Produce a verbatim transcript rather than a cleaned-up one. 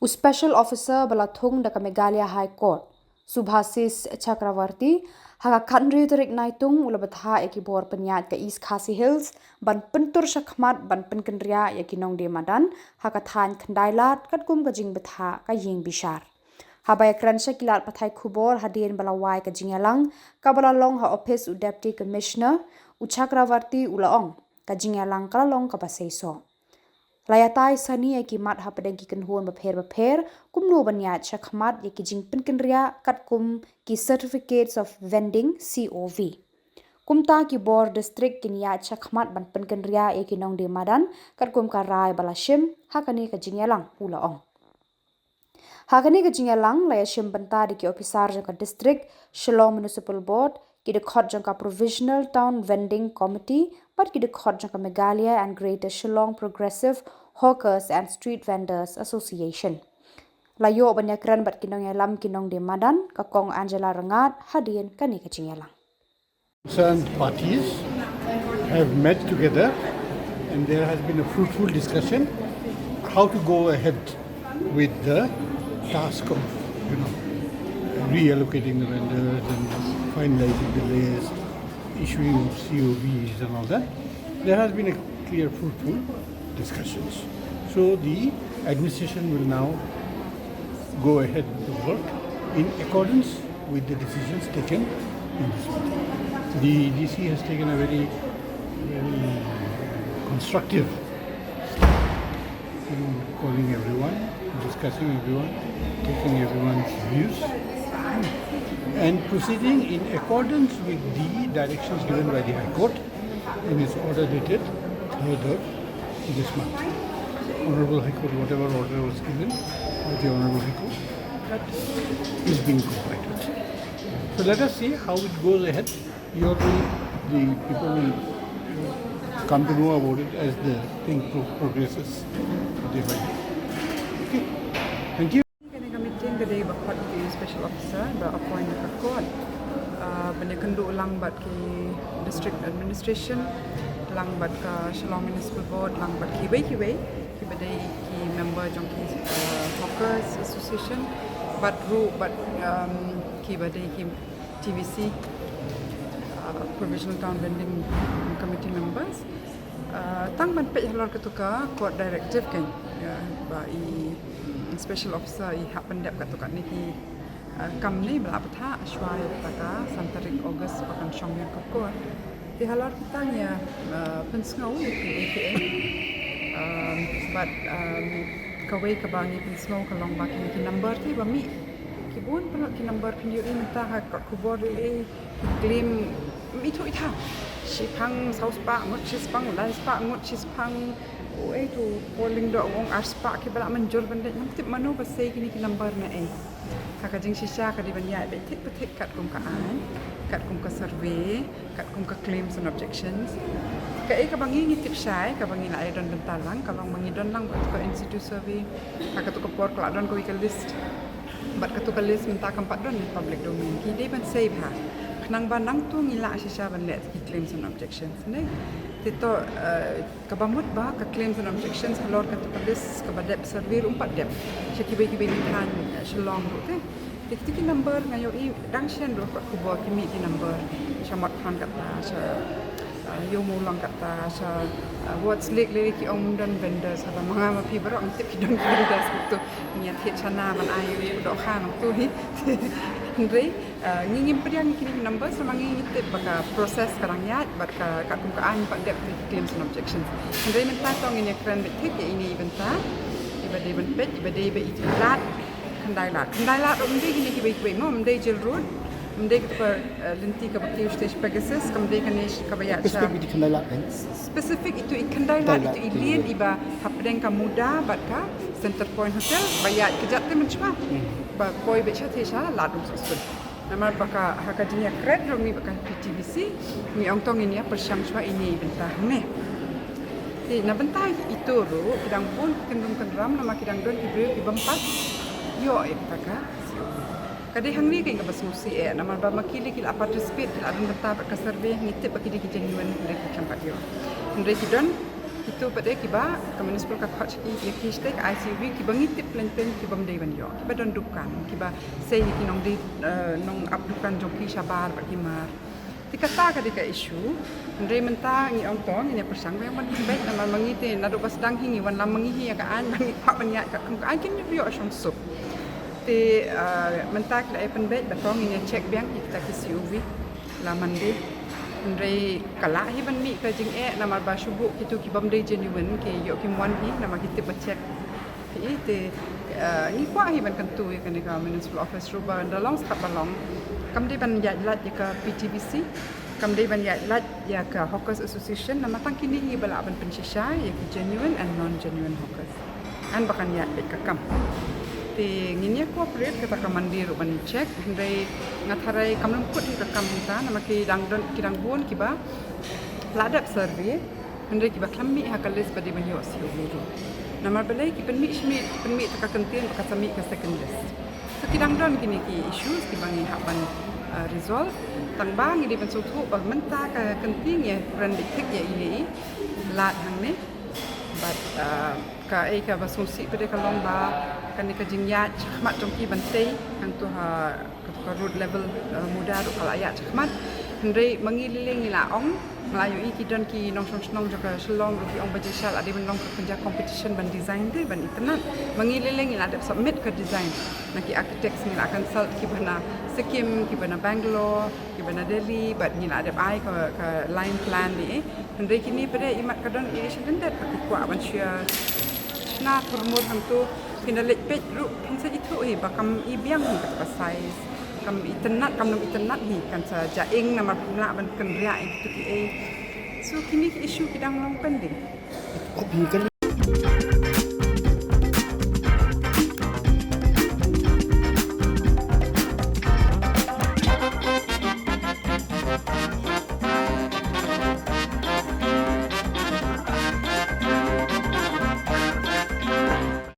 U Special Officer ba la thung da ka Meghalaya High Court, Subhasis Chakravarty, ha ka khathynriew tarik Naitung u la bthah ïa ki bor pynïaid ka East Khasi Hills ban pyntur shakhmat ban pynkynriah ïa ki nongdie madan ha ka thaiñ Khyndai Lad katkum ka jingbthah ka ïing bishar. Haba ïakren sha ki lad pathai khubor hadien ba la wai ka jingïalang kaba la long ha ophis u Deputy Commissioner, u Chakravarty u la ong ka jingïalang ka la long kaba seisoh. La ïatai sani ïa ki mat hapdeng ki kynhun bapher bapher kumno ban ïaid shakhmat ïa ki jingpynkynriah katkum ki Certificates of Vending, C O V. Kumta ki bor district kin ïaid shakhmat ban pynkynriah ïa ki nongdie madan katkum ka rai ba la shim ha kane ka jingïalang, u la ong. Ha kane ka jingïalang la ïashim bynta da ki ophisar jong ka district, Shillong Municipal Board, ki dkhot jong ka Provisional Town Vending Committee bad ki dkhot jong ka Meghalaya and Greater Shillong Progressive Hawkers and Street Vendors Association. La ïoh ban ïakren bad ki nongïalam ki nongdie madan, ka Kong Angela Rangad, hadien kane ka jingïalang. Concerned parties have met together and there has been a fruitful discussion how to go ahead with the task of, you know, reallocating the vendors and finalizing the list, issuing of C O Vs and all that. There has been a clear, fruitful discussions. So the administration will now go ahead with the work in accordance with the decisions taken in this meeting. The D C has taken a very, very constructive step in calling everyone, discussing everyone, taking everyone's views, and proceeding in accordance with the directions given by the High Court in its order dated third of this month. Honorable High Court, whatever order was given by the Honorable High Court, that is being complied with. So let us see how it goes ahead. Your, the people will come to know about it as the thing pro- progresses day by day. Okay. Thank you. Kane ka meeting ka dei ba khot ïa u special officer ba appoint da ka court, ah, ban ïakynduh lang bad ki district administration, lang bad ka Shillong Municipal Board, lang bad kiwei kiwei kiba dei ki member jong ki, ah, hawkers association, bad ruh bad, um, kiba dei ki T V C, ah, Provisional Town Vending Committee members. Ah, tang ban peit halor katu ka court directive, kan, ïa, ba i, mm, special officer i hap pyndep katu katne ki, ah, kam ne ba la bthah shwa ïa kata ka san tarik August ba kan shong biang ka court. Te halor kata ngi ïa, ah, pynsngew ïa ki, ïa ki, eh, um, bad, um, kawei kaba ngi pynsngew ka long ba kine ki number te ba mih, ki bun paralok ki number, phin ïohi mynta ha ka khubor lei lei ki claim, mih thuh i thaw, shiphang saw spah ngut, shispah lai spah ngut, shispah, u ei tu, u Lyngdoh u ong ar spah kiba la mynjur ban leit. Ngam tip mano ba sei kine ki number na ei. Ha ka jingshisha ka dei ban ïaid beit thik pa thik katkum ka aiñ, katkum ka survey, katkum ka claims and objections. Kaei kaba ngi, ngi tip shai, kaba ngi la ïadon bynta lang, ka long ba ngi don lang bad ka in situ survey. Ha katu ka por ka la don kawei ka list, bad katu ka list mynta kam pat don ha public domain. Ki dei ban sei bha khnang ba nangtu ngi lah shisha ban leh ki claims and objections, ne? Te to, eh, kaba mut ba ka claims and objections halor katu ka list kaba dep survey ruh ym pat dep sha kiwei kiwei ki thaiñ, eh, Shillong ruh, te. Te kitu ki number nga ïohi dang shen ruh ka khubor ki mih ki number sha Motphran kata, sha, ah, Ïewmawlong kata, sha, ah, Ward's Lake lei lei ki ong ym don vendors, haba ma nga ma phi baroh ngi tip ki don ki vendors, kitu ngi ïa thied shana ban ai ïa u dohkha nangtu hi. Hynrei, ah, ngi ngim pdiang ïa kine ki number, sa ma ngi ngi tip ba ka process ka dang ïaid bad ka, katkum ka aiñ pat dep ki claims and objections. Hynrei mynta to ngin ïa kren beit thik ïa ine i bynta iba dei ban peit, iba dei ba i lad Khyndai Lad. Khyndai Lad ruh ym dei kine kiwei kiwei mo, ym dei Jail Road, ym dei katu ka, eh, lynti kaba kiew sha Pegasus, kam dei kane kaba ïaid sha. Specific itu i Khyndai Lad, itu i lane iba hapdeng ka Muda bad ka Centre Point Hotel, ba ïaid kjat te mynshuwa. Ba poi beit sha te sha Lad Umsohskun. Namar ba ka, ha ka jingïakren jong ngi bad ka P T V C, ngi ong to ngin ïa pyrshang shuwa ine i bynta hangne. Te na bynta itu ruh ki dang bun ki kyndrum kyndram, namar ki dang don ki briew ki bym pat ïoh ïa kata ka. Ka dei hangne ka ïing kaba sngewsih eh, namar ba ma ki lei ki la participate, ki la don bynta bad ka survey, ngi tip ba ki dei ki genuine, hynrei ki khlem pat ïoh. Hynrei ki don Kito pat de kiba ka municipal ka khot sha ki, ïa ki sha ka I C U V kiba ngi tip lynti kiba ym dei ban ïoh, kiba don dukan, kiba sei ïa ki nongdie, eh, nong ap dukan jong ki shabar bad ki mar. Te kata ka dei ka issue. Hynrei mynta ngi ong to ngin ïa pyrshang biang ban pynbeit namar ma ngi te naduh ba sdang hi ngi wanlam ma ngi hi ïa ka aiñ, ma ngi kwah ban ïaid katkum ka aiñ, kin ïoh shong suk. Te, eh, mynta ki la ïa pynbeit ba to ngin ïa check biang ïa kita ki C U V la Monday. Hynrei ka lah hi ban mih ka jingeh namar ba shu buh kito ki bym dei genuine ki ïoh kim wan hi namar ki tip ba check. Te, eh, ngi kwah hi ban kyntu ïa kane ka municipal office ruh ba da long step ba long. Kam dei ban ïaid lait ïa ka P T V C, kam dei ban ïaid lait ïa ka Hawkers Association, namar tang kine hi ba lah ban pynshisha ïa ki genuine and non genuine hawkers. An ba kan ïaid beit ka kam. Te ngin ïa cooperate kata ka Monday ruh ban check, hynrei nga tharai kam lyngkut hi ka kam mynta namar ki dang don, ki dang bun kiba la dep survey. Hynrei kiba khlem mih ha ka list ba dei ban ïoh C U V ruh. Namar balei ki pynmih shmit, pynmih ta ka kyntien ba ka sa mih ka second list. So ki dang don kine ki issues kiba ngi hap ban, uh, resolve. Tang ba ngi dei ban sngewthuh ba mynta ka kyntien ïa kren beit thik ïa ine i lad hangne. Bad, uh, kaei kaba sngewsih pat de ka long ba kane ka jingïaid shakhmat jong ki ban tei hangto ha kato ka road level, eh, Muda ruh ka la ïaid shakhmat. Hynrei ma ngi lei lei ngi la ong, nga la ïohi ki don ki nongshong shnong jong ka Shillong ruh ki ong ba jingshai la dei ban long ka kynja competition ban design te ban itynnad. Ma ngi lei lei ngi la dep submit ka design na ki architects, ngi la consult kiba na Sikkim, kiba na Bangalore, kiba na Delhi, bad ngi la dep ai ka, ka line plan ne. Hynrei kine pat de imat ka don i sha lyndet, ki kwah ban shna thurmur hangto. Phin da leit peit ruh phin sa ithuh hi ba kam i biang hi kata ka size, kam itynnad, kam nym itynnad hi, kan sa ja ing namar phim lah ban kynriah ïa kito kiei. So kine ki issue ki dang long pending.